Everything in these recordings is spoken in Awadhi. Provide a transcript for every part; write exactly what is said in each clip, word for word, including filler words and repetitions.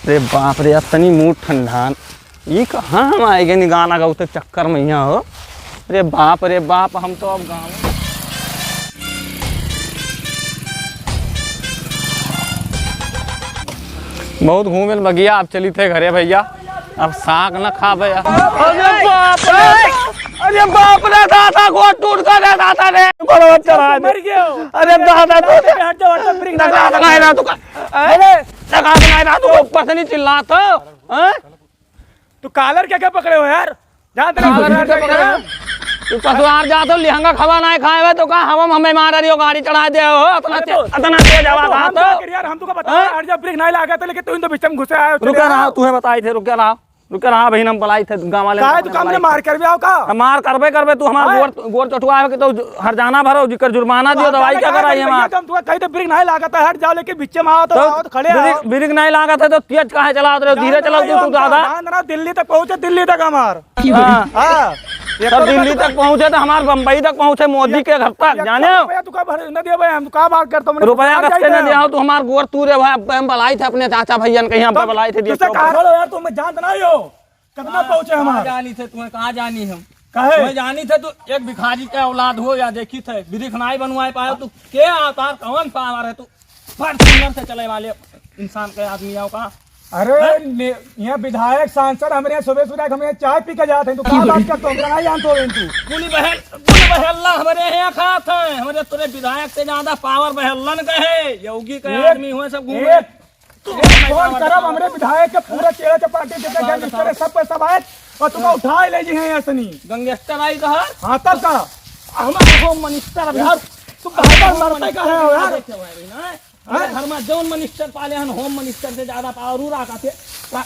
रे बाप रे, अब तनी मूड ठंडान। ई कहाँ हम आए गए गाना गाउते चक्कर में यहाँ हो। रे बाप रे बाप, हम तो अब गाँव बहुत घूमे बगिया, अब चली थे घरे भैया, अब साग न खाबे। अरे बाप रे, अरे बाप रे दादा, गोड़ टूट गया रे दादा रे, गोड़ चढ़ा दे। मर गया। अरे दादा, तू हट जा, हट जा, ब्रेक ना दादा, लगा। नहीं ना तू का, अरे लगा, नहीं ना तू ऊपर से नहीं चिल्ला तो, हैं? तू कॉलर क्या क्या पकड़े हो यार? जा तेरा कॉलर कॉलर क्या क्या पकड़े हो? पकड़े हो? तू ससुराल जा तो लिहंगा खवा नहीं खाए हुए तो का हम हमें मार रही हो, गाड़ी चढ़ा दे हो, इतना अरे ते-, तो, इतना तेज तो आवाज हम आता। क्या करिए यार, हम तुका बता हाँ? रहे, हट जा, ब्रेक नहीं लगा था, लेकिन तू इन तो बीच में घुसे आयो, रुका रहा, तू है बताई थे, रुका रहा, रुका रहा, अभी हम बुलाई थे गाँव वाले काहे को तू काम से बुलाई मार थे। करबे आओ का? तो मार करबे करबे, तू हमार हाँ। गोर, गोर चटुआ है कि तो हर जाना भरो, जिकर जुर्माना दियो, हर दवाई जाना क्या कहाँ कराई भरी हमार? भैया, हम तुका कही तो ब्रेक नहीं लगा था, हट जाओ, लेकिन बीच में आओ तो तो आओ तो खड़े आओ। ब्रेक, ब्रेक नहीं लगा था तो तेज काहे चलावत रहे हो? धीरे चलाओ तू, तू ज्यादा। ध्यान रहा, दिल्ली तक पहुँचे, दिल्ली तक हमार। हाँ। हाँ। एक तब तो दिल्ली रुपया तक पहुँचे तो हमार बम्बई तक पहुँचे, मोदी एक, के घर तक, एक जाने हो? रुपया तू का भर न देबे, हम का बात करता हूँ, रुपया कहाँ कस के न जाइते दिया हो, हम? तू हमार गोर तू रे भाई, अब हम बलाई थे अपने चाचा भैया ने कहीं, हम तब बलाई थे, तुझसे देखो। कहाँ बोलो यार, तुम जानत नहीं हो, कितना कहाँ, पहुँचे कहाँ हमार? जानी थे तुम्हें, कहाँ जानी हम? काहे? तुम्हें जानी थे, तू एक भिखारी के औलाद हो या देखी थे, बिरिख नाई बनवाए पाए, तू के अवतार, कौन पावर है तू? फॉर्च्यूनर से चले वाले इंसान के आदमी आओ का? अरे, हैं? ने-, यहाँ विधायक, सांसद हमरे यहाँ सुबह सुबह हमरे यहाँ चाय पी के जात हैं, तू का बात करत हो? हमका नहीं जानत हो तू? कुली बहल-, कुली बहल्ला हमरे यहाँ खात हैं, हमरे तोरे विधायक से ज्यादा पावर बहल्लन के है, योगी के एक, आदमी हुए सब घूमे। एक, तू एक फोन करब हमरे विधायक के, पूरा चेहरा चपाटी जितना गैंगस्टर है, सब पैसा बात, और तुका उठाए ले जी हैं यहाँ से नहीं। गैंगस्टर आई कहा? हाँ, तब का? हमारे होम मिनिस्टर अभी यार, तू बार बार लड़ते का है यार? देखे हुए अभी ना, हैं? मेरे घर में जौन मिनिस्टर पाले हन, होम मिनिस्टर से ज्यादा पावर उ रखा थे। का,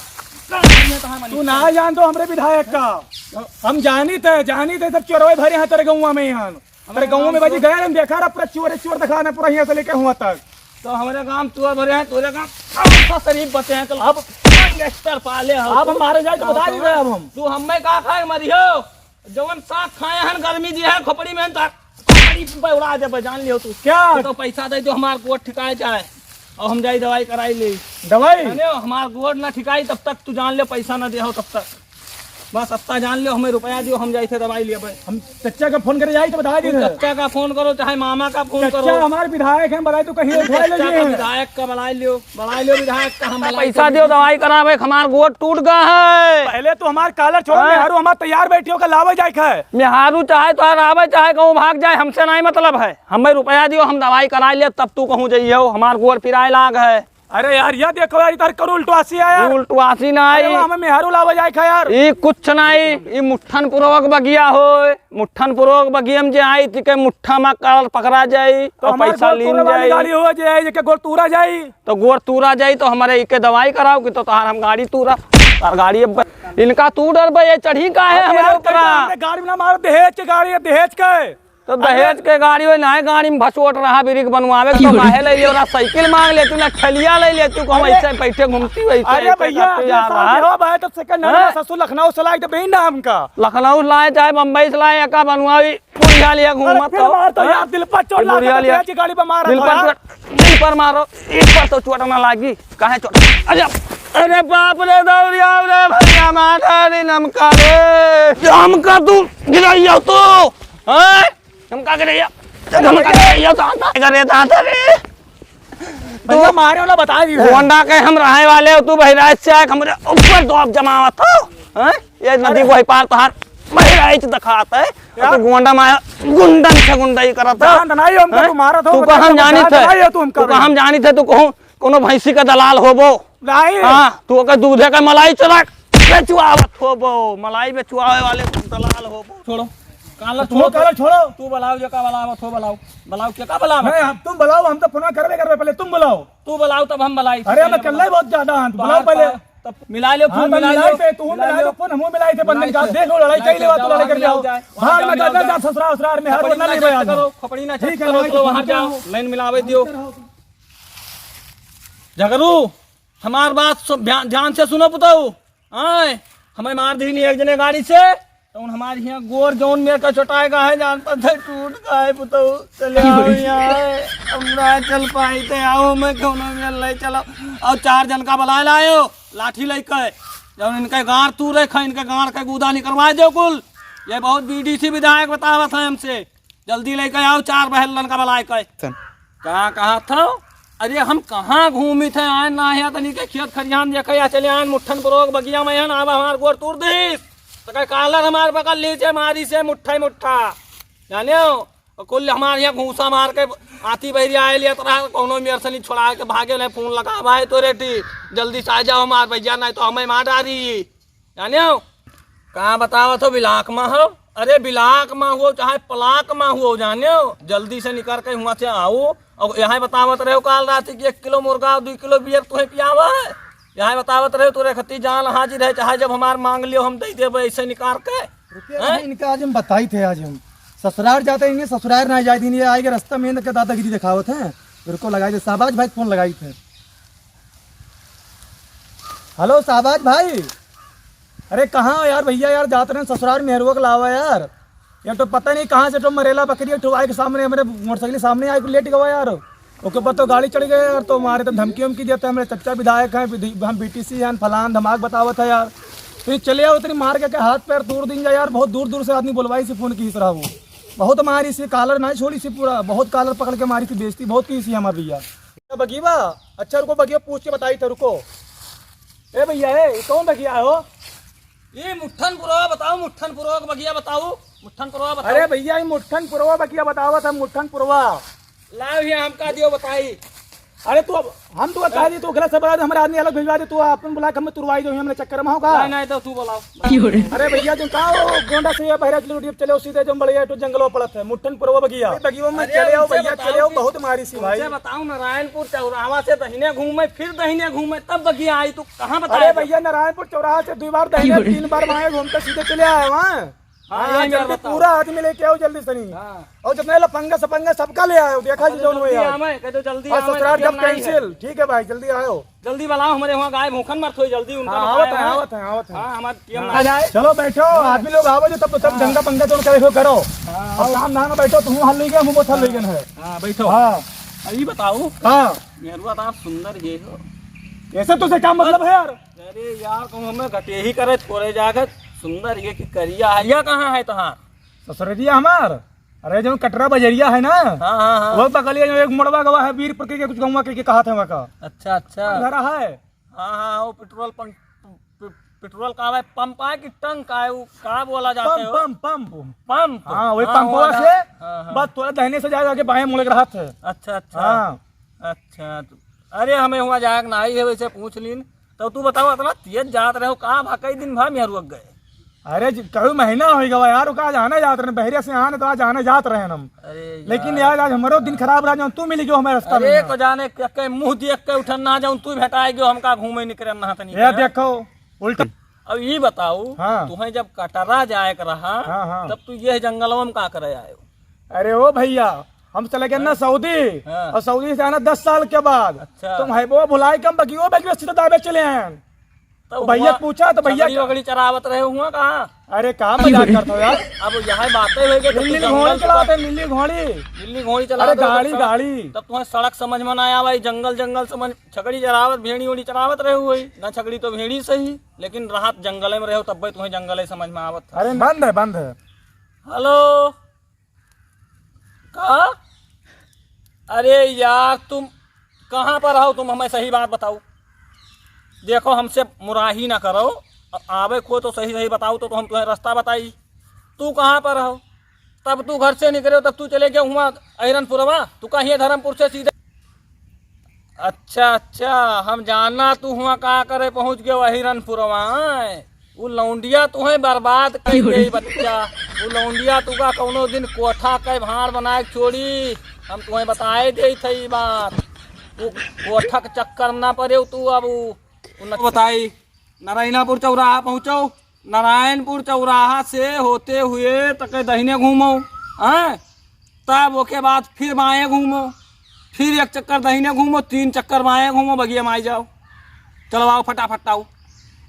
का हमने कहा तू मिनिस्टर? ना जान तो हमरे विधायक का। हम जानी थे, जानी थे सब चोरवे भरे हैं तेरे गौवा में यहाँ। तेरे हमारे गौवा में गाँव बाजी से गए हम देखा रहा, पूरा चोरे चोर दिखा रहे, पूरा यहाँ से लेके हुआ तक। तो हमारे गाँव चोर भरे हैं, तोरे गाँव कौन सा शरीफ बचे हैं? कल अब गैंगस्टर पाले हो अब तू। हमारे जाए तो बता दी रहे अब हम। तू हमें का खाए मरी हो? जवन साग खाए हन, गर्मी दिए है खोपड़ी में, तो खोपड़ी पे उड़ा देबे, जान लियो तू। क्या? तो पैसा दे दो, हमार गोड़ ठिकाए जाए, और हम जाई दवाई कराई ले। दवाई? जाने हो, हमार गोड़ ना ठिकाई तब तक, तू जान ले, पैसा ना दे हो तब तक। बस अत्ता जान लियो, हमें रुपया दियो, हम जाई थे दवाई लेबे। हम चच्चा का फोन करे जाई तो बता दी तू थे। चच्चा का फोन करो, चाहे मामा का फोन चच्चा करो। हमार विधायक हैं, बताई तो कहीं अरे उठवा ले चच्चा जी का हैं। विधायक का बुला लियो। बढ़ाई लो विधायक का, हम बढ़ाई पैसा लो। दियो, दवाई करावे, हमार गोड़ टूट गया है। पहले तो हमार कॉलर छोड़ो, हाँ। मेहरू हमार तैयार बैठी हो, का लावे जाए का है। मेहरू चाहे तो आवे, चाहे कहूँ भाग जाए, हमसे नहीं मतलब है। हमें रुपया दियो, हम दवाई कराई ले, तब तू कहूँ जाइयो, हमार गोड़ पिराए लाग है। अरे यार, यह देखो यार, इधर करो उल्टवासी आया। उल्टवासी नहीं। अरे, वो हमें मेहरू लावे जाए का यार। ई कुछ नहीं, ई मुट्ठनपुरवा के बगिया हो, मुट्ठनपुरवा के बगिया में जे आई, तिके मुट्ठा में कॉलर पकड़ा जाई, तो और हमार पैसा गोड़ लीन तूरे वाली जाई। गाड़ी हो जाए, जेके गोड़ तूरा जाई। तो गोड़ तूरा जाई तो हमरे इके दवाई कराओ कि तो तोहार हम गाड़ी तूरा, तोहार गाड़ी अब इनका तू डरबे, ये चढ़ी का है अरे हमरे यार, ऊपरा? कहीं तो हमरे गाड़ी में ना मारो, दहेज के गाड़ी है, दहेज के। तो अरे दहेज के गाड़ी होई ना, गाड़ी में भसोट रहा, बिरिक बनवावे के तो काहे ले लियो ना, साइकिल मांग ले तू ना, ठेलिया ले ले तू, कहूँ अरे ऐसे बैठे घूमती वैसे अरे ऐसे भैया, करते अगले जा साल रहा। देहो भाई, तो सेकंड हैंड हैं? में ससुर लखनऊ से लाए तो बेही ना हमका। लखनऊ से लाए चाहे बम्बई से लाए, एका बनवाई, बुढ़िया लिया अरे घूमत फिर हो। मार तो हैं? यार, दिल पर चोट ये लागे बुढ़िया तो लिया। बेच गाड़ी पर मारा दिल तो पर यार। चोट, दिल पर मारो, एक पर तो चोट ना लागी। काहे चोट? अरे, अरे बाप रे, दौड़िया रे भैया, मारा रे नमका रे। हमका तू गिराइयो तू, हैं? हमका गिराइयो, हमका गिराइयो, दादा, गिरे दादा रे। भैया, मारे वाला बता दी है। गोंडा के हम रहे वाले हो, तू बहराइच से आए, हमरे ऊपर दो आप जमावत हो, हैं? ये नदी अरे। वही पार तोहार बहराइच दिखात है, क्या? तू गोंडा माया गुंडन से गुंडाई करत है। जान तो नहीं, हमको हैं? तू मारत हो, तू हमको कहाँ जानी जान थे? नहीं है तू हमका तू कहाँ भी। जानी थे? तू कहूँ कोनो भैंसी का दलाल होबो? नहीं। हाँ, तू ओकर दूधे का मलाई चोरा बेचुआवत होबो, मलाई बेचुआवे वाले दलाल होबो। छोड़ो, काला तू छोड़ो, काला छोड़ो। तू बुलाओ, जेका बुलाओ, तू बुलाओ, बुलाओ, केका बुलाओ? नहीं, हम, तुम बुलाओ, हम तो फोन करबे करबे, पहले तुम बुलाओ। तू बुलाओ, तब हम बुलाई। अरे, हम अकेले बहुत ज्यादा हैं, बुलाओ पहले। तब मिला लो, हाँ, फोन तब मिला मिलाई लो। थे, तू मिला मिला लो। लो, फोन हमहू मिलाई थे, बंधन मिलाई का। थे। देख लो, लड़ाई मिलाई कहीं लेवा, थे, तू लड़ाई कर जाओ। जाओ। भाड़ में जाओ, जाओ, जाओ, ससुरा, ससुराल में, हर खोपड़ी वरना ना नहीं चट बयान। करो, खोपड़ी ना चट वहाँ करो, जाओ। लाइन मिलावे दियो। झगरू, हमार बात सब ध्यान, ध्यान से सुनो पुतऊ। आए, हमें मार दी एक जने गाड़ी से, तउन हमार हियाँ गोर जउन मेर का चोटाए गा है, जान पर से टूट गा है, पुतऊ। चले आओ यहाँ है। हम ना चल पाई थे, आओ मैं कउनो मेर ले चलो। और चार जन का बलाए लायो, लाठी लेके। जउन इनके गाँड़ तूरे खा, इनके गाँड़ के गूदा निकरवाए देउ कुल। ये बहुत बीडीसी विधायक बतावत है हमसे। जल्दी लेके आओ चार बहलन का बलाए के। सन। का कहत हो? अरे हम कहाँ घूमी थे, आए ना है तनी के खेत खरिहान देखे या चले आए मुट्ठन पुरवा के बगिया में हन, अब हमार गोड़ तूर दीस। तो कहे कालर हमार पकड़ लीजे मारी से मुट्ठा ही मुट्ठा। जाने हो? और कुल हमारे यहाँ घूसा मार के आती बहरी आए लिया तरह कउनो मेर से नहीं छोड़ा के भागे नहीं, फोन लगा भाई तो रेटी जल्दी से आ जाओ हमार भैया, नहीं तो हमें मार डारी। जाने हो? कहाँ बतावत हो बिलाक मा हो? अरे बिलाक मा हुओ चाहे पलाक मा हुओ, जाने हो? जल्दी से निकर के हुआँ से आओ। और यहाँ बतावत रहे हो काल रात की एक किलो मुर्गा और दुइ किलो बियर तुहे पियावा है। यहाँ बतावत रहे हो तोरे खती जान हाजिर है, चाहे जब हमार माँग लियो हम दे देबे ऐसे निकार के। रुपया हैं? नहीं, इनका आज हम बताई थे, आज हम ससुरार जाते हैं, ससुरार ना जाए दिन, ये आएगा रास्ता में इनके दादागिरी दिखावत हैं। रुको, लगाई थे, शाहबाज भाई फोन लगाई थे। हेलो शाहबाज भाई, अरे कहाँ हो यार भैया, यार जात रहे ससुरार मेहरुआ के लावा यार। ये तो पता नहीं कहाँ से तो मरेला बकरी एक ठो आए के सामने, हमरे मोटरसाइकिल के सामने आए के लेट गवा यार। ओके पर तो गाड़ी चढ़ गए यार, तो मारे तो धमकी वमकी देते हैं, हमरे चच्चा विधायक हैं, विधि-, हम बीटीसी हैं, फलान धमाक बतावत है यार। तो ये चले आओ उतनी मार के, के हाथ पैर तोड़ दीन जा यार, बहुत दूर दूर से आदमी बुलवाई से फोन की इस रहा वो। बहुत मारी से कालर नहीं छोड़ी से पूरा, बहुत कालर पकड़ के मारी थी, बेइज्जती बहुत की सी हमार भैया। बगीवा, अच्छा रुको बगीवा पूछ के बताई थे, रुको। ए भैया, ए, ये कौन बगिया है हो? ये मुट्ठन पुरवा बताओ, मुट्ठन पुरवा के बगिया बताओ, मुट्ठन पुरवा बताओ। अरे भैया, ये मुट्ठन पुरवा बगिया बतावत है, मुट्ठन पुरवा। लाओ ये हमका दियो बताई। अरे तू अब, हम तो बता दी, तू गलत से बता दे, हमारे आदमी अलग भिजवा दे, तू अपन बुला के हमें तुरवाई दो, हमने चक्कर में होगा। नहीं, नहीं, तो तू बुलाओ। अरे भैया, जो का हो, गोंडा से ये बहरा चलो, चले सीधे जो बड़े तो जंगलों पड़त है, मुट्ठन पुरवा बगिया। अरे बगिया में अरे चले आओ उनसे भैया, बताओ चले आओ, कि बहुत मारी सी भाई। उनसे बताओ, नारायणपुर चौराहा से दहिने घूमे, फिर दहिने घूमे, तब बगिया आई, तू कहाँ बता अरे दे? भैया, नारायणपुर चौराहा से दो बार दहिने, तीन बार बाएं घूमते सीधे चले आए वहाँ। हाँ, हाँ, यही जल्दी बार बताओ। पूरा आदमी लेके आओ जल्दी सनी। हाँ। और जितने लफंगा सफंगा सबका ले आयो, देखा जी जौन हुए जल्दी यार। आवे, कह दो जल्दी और आवे, ससुराल जब नहीं है। कैंसिल, ठीक है भाई, जल्दी आओ। जल्दी बुलाओ, हमारे वहाँ गाय भूखन मरत होई, जल्दी उनका हाँ, बताया आवत है, है। आवत है, आवत है। हाँ, हमारे टीएम हाँ। आ जाए। चलो बैठो, हाँ। आदमी लोग आवो जो तब, तब हाँ। दंगा पंगा तो उनका देखो करो। हाँ, अब आओ। काम धाम में बैठो, तुम हल नहीं गए, हम बहुत हल नहीं गए है। हाँ, बैठो। हाँ। अब ये बताओ। हाँ। मेहरुआ तो आप सुंदर ये हो। ऐसे तुझसे क्या मतलब है यार? अरे यार, तुम हमें घटेही करे थोड़े जाकर सुंदर ये कि करिया है। या कहाँ है तोहार? ससुररिया हमार? अरे, जौन कटरा बजरिया है ना, हाँ, हाँ, हाँ। वो बगलिया जो एक मोड़वा गवा है, वीरपुर के, के कुछ गौवा के, के कहा थे वहाँ का। अच्छा, अच्छा। घर है। हाँ, हाँ, वो पेट्रोल पंप, पे-, पेट्रोल का है, पंप है कि टंक है, वो का बोला जाता है वो? पंप, पंप। पंप? हाँ, वही हाँ, पंपवा से, हाँ, हाँ। बस थोड़ा दहिने से जाएगा कि बाएं मुड़ के रहा थे। अच्छा, अच्छा। हाँ। अच्छा, तो, अरे, हमें हुआ जाए के नाही है, वैसे पूछ लीन। तब तू बताओ, इतना तेज जात रहे हो, का भा, कई दिन भा मेहरुआ गए? अरे जी, कई महीना होइ गवा यार, ओका जाने जात रहे, बहरे से आने तो आज जाने जात रहे हम। अरे लेकिन यार। यार, आज हमरो दिन खराब रहा, जौन तू मिल गयो हमारे रास्ता अरे, में। को जाने के, के मुँह देख के उठन ना जाऊँ, तू भेटाए गयो, हमका घूमे निकरे ना तनी ये के। देखो, उल्टा। अब ये बताओ, हाँ। तुम्हें जब कटरा जाए के रहा, हाँ, हाँ। तब तू ये जंगलवा में का करे आयो? अरे ओ भैया, हम चले गए ना हाँ। सऊदी, हाँ। और सऊदी से आना दस साल के बाद। अच्छा। तुम है वो भुलाए के हम बगियो, बगियो सीधा दाबे चले आए। तो तो भैया हुआ पूछा तो भैया छगड़ी वगड़ी चरावत रहे हुआ कहाँ? अरे का मजाक करता हो यार? अब यहाँ बातें हो गई, तो नीली तू घोड़ी जंगल चलाते, नीली घोड़ी। नीली घोड़ी चलाते अरे हो, गाड़ी, तब गाड़ी। तब तुम्हें सड़क समझ में ना आया भाई, जंगल, जंगल समझ, छगड़ी चरावत, भेड़ी ओड़ी चरावत रहे हुए, ना छगड़ी तो भेड़ी सही, लेकिन रात जंगल में रहे हो, तब भी तुम्हें जंगल ही समझ में आवत था। अरे बंद है, बंद है। हेलो, का? अरे यार, तुम कहाँ पर हो? तुम हमें सही बात बताओ। देखो, हमसे मुराही ना करो। अब आवे को तो सही सही बताओ, तो, तो हम तुम्हें रास्ता बताई। तू कहाँ पर हो? तब तू घर से निकले, तब तू चले गया हुआ अहिरनपुरवा। तू कहिए धर्मपुर से सीधे अच्छा, अच्छा, हम जाना तू हुआ का करे पहुँच गयो अहिरनपुरवा। उ लौंडिया तुहें बर्बाद कर देई बच्चा। उ लौंडिया तुका कौनो दिन कोठा के भाड़ बनाए के छोड़ी। हम तुहें बताए देई थे ई बात। उ कोठा के चक्कर ना पड़े तू अब। उ न बताई। नारायणापुर चौराहा पहुँचो, नारायणपुर चौराहा से होते हुए तके दहिने घूमो, हैं? तब ओके बाद फिर बाएं घूमो, फिर एक चक्कर दहिने घूमो, तीन चक्कर बाएं घूमो, बगिया में आई जाओ। चलो आओ फटाफट आओ।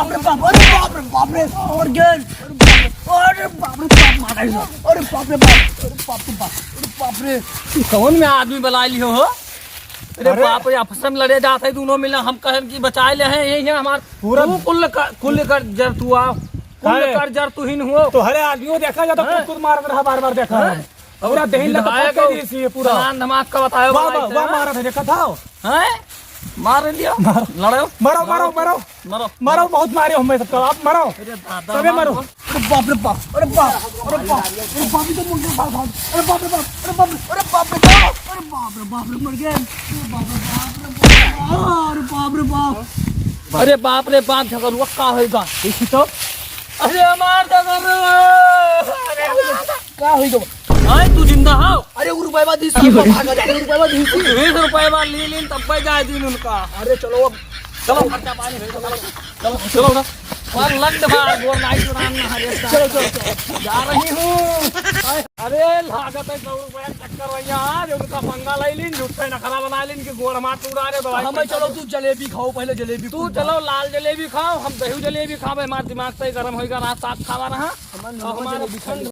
बाप रे बाप, अरे बाप रे बाप रे, और गेल, अरे बाप रे, अरे बाप रे बाप, मारा ही। अरे बाप रे बाप, अरे बाप रे बाप, अरे बाप रे। ई कौन में आदमी बुलाइ लिहो हो? अरे अरे। बाप रे, आपस में लड़े जात है दोनों मिला, हम कहन कि बचाए ले हैं, यही है हमार। पूरा तू कुल कर, कुल कर जर तू आओ, कुल काहे? कर जर तू हिन हुओ। तोहरे आदमियों देखा जाता, हैं? कुछ कुछ मारत रहा, बार बार देखा हैं? है। पूरा देही लगा विधायक पक्का हो, दी सी ये पूरा। सलान धमाक का बतायो वाह, वाह, वाह, मारा था, देखा था। हैं? मार दिया। मारो। लड़ो। मरो, मरो, मरो। मरो। मरो, बहुत मारे हमें सबका, आप मरो। अरे दादा, सबे मार मरो। दो। अरे बाप रे बाप, अरे बाप, अरे बाप, अरे बाप, ये तो मुंडे उठा उठा। अरे बाप रे बाप, अरे बाप रे, अरे बाप रे बाप, अरे बाप रे बाप रे, मर गए। अरे बाप रे बाप, अरे बाप रे बाप, अरे बाप रे बाप, झगड़ुआ का होएगा? देखी तो। अरे मार दे, अरे, अरे, का होई गवा? आए, तू जिंदा हो? अरे, उ रुपया दी, सब भागा जाए, रुपया दी। बीस रुपया ले लेन, तब पे जाए दिन उनका। अरे, चलो अब। चलो, खर्चा पानी भेज दो, चलो, चलो, चलो ना। पर लंड मार, गोर नाई चुरान ना हरे। चलो, चलो, चलो। जा रही हूँ। अरे, लागत है सौ रुपया चक्कर भैया, आज उनका पंगा ले लेन, झूठ से नखरा बना लेन कि गोड़ मार उड़ा रे दवाई। हमें चलो, तू जलेबी खाओ, पहले जलेबी तू खूब चलो, लाल जलेबी खाओ, हम दही जलेबी खावे, हमार दिमाग सही गरम होइगा, रात साग खावा रहा। हमार और हमार जलेबी खंड